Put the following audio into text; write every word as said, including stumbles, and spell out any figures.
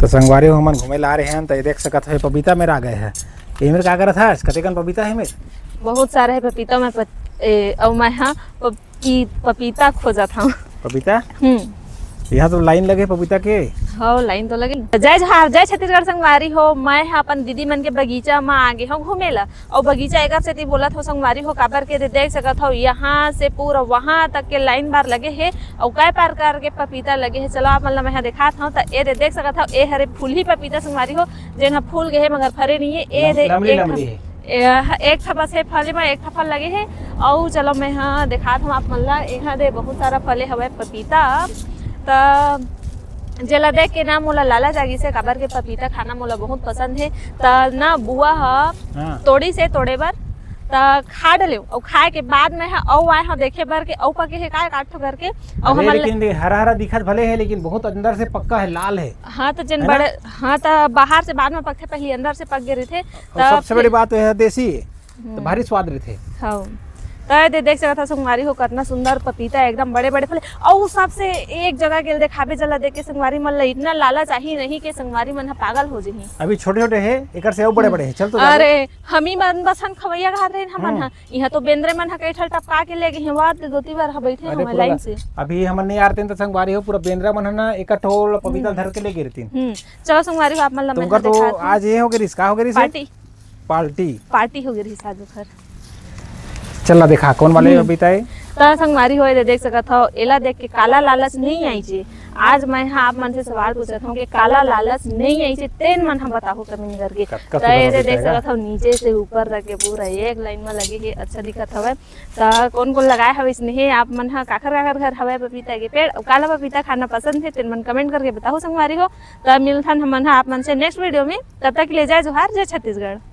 तो संगवारी हो, हमन घूमे ला आ रहे हैं, तो ये देख सकत हो, ये पपीता मेर आ गए हैं। ये मेर का करत हस? कतेकन पपीता है मेर? बहुत सारा है पपीता में पत-, ए, अउ मैं हाँ पप-, की पपीता खोजत हूँ। पपीता? हम्म। यहाँ तो लाइन लगे पपीता के। हाँ, लाइन तो लगे। जय जोहार, जय छत्तीसगढ़ संगवारी हो। मैं ह अपन दीदी मन के बगीचा म आगे हूँ घूमे ला। अउ बगीचा एकर सेती बोलत हो संगवारी हो, काबर के दे देख सकत हो, यहाँ से पूरा वहाँ तक के लाइन बार लगे हे, अउ कई प्रकार के पपीता लगे हे। चलो आप मन ला मैं ह दिखात हूँ। त ए दे देख सकत हो, ए हरे फूलही पपीता संगवारी हो, जेन ह फूल गे हे मगर फरे नहीं हे। ए लम-, दे लमरी एक लमरी ठा-, हे। ए ह-, एक ठा बस हे फल म, एक ठा फल लगे हे। अउ चलो मैं ह दिखात हूँ आप मन ला, यहाँ दे बहुत सारा फले हवय पपीता। त जेला देख के ना मोला लालच आ गिस हे, काबर के पपीता खाना मोला बहुत पसंद हे। त ना बुआ ह हाँ। तोड़िस हे तोड़े बर, त खा डलेव, अउ खाए के बाद मैं ह अउ आए ह देखे बर के अउ पके हे का काट ठो करके। अउ अरे, हमन ल- लेकिन दे, हरा हरा दिखत भले हे, लेकिन बहुत अंदर से पक्का है, लाल है। हाँ, त जेन है ना? बड़े, हाँ, त बाहर से बाद में पकथे, पहली अंदर से पक गे रहिथे। अउ त सबसे फिर बड़ी बात यह है, देसी है, तो हम्म। भारी स्वाद रहिथे। हाँ। त ये दे देख सकत हो संगवारी हो, कतना सुंदर पपीता, एकदम बड़े बड़े फले। अउ सबसे एक जगह के देखाबे, जला देख के संगवारी मन ला इतना लालच आही नहीं के संगवारी मन ह पागल हो जही। अभी छोटे छोटे हे, एकर से अउ बड़े बड़े हे। चल तो जाबे। अरे, हमी मन बस हन खवैया घर रहे हमन हम्म। ह। इहाँ तो बेंदरा मन ह कई ठन टपका के ले गे हे, वाह, ते दो तीन बार ह बैठे अरे, हमारे पूरा लाइन ला-, से। अभी हमन नहीं आरते तो संगवारी हो, पूरा बेंदरा मन ह ना एक ठो पपीता हम्म। धर के ले गे रहतीन। हम्म। चलो संगवारी हो, आप मन ला तो मैं उनकर तो दिखात हूँ। आज ये हो गए रिस, का हो गए रिस? पार्टी। पार्टी। पार्टी हो गई रही साधु घर। चल ला देखा, कौन वाले हम्म। पपीता है? त संगवारी हो, ये दे देख सकत हो, एला देख के काला लालच नहीं आई जे। आज मैं ह आप मन से सवाल पूछत हूँ कि काला लालच नहीं आई जे, तेन मन ह बताहू कमेंट करके। कतका त सुंदर ये दे पपीता देख है। सकत हो, नीचे से ऊपर तक के पूरा एक लाइन में लगे हे, अच्छा दिखत हवय। त कौन कौन लगाए हवे इसने हे, आप मन ह काखर काखर घर हवय पपीता के पेड़, अउ काला पपीता खाना पसंद हे, तेन मन कमेंट करके बताहू संगवारी हो। त मिलथन हमन ह आप मन से नेक्स्ट वीडियो में, तब तक के लिए जय जोहार, जय छत्तीसगढ़।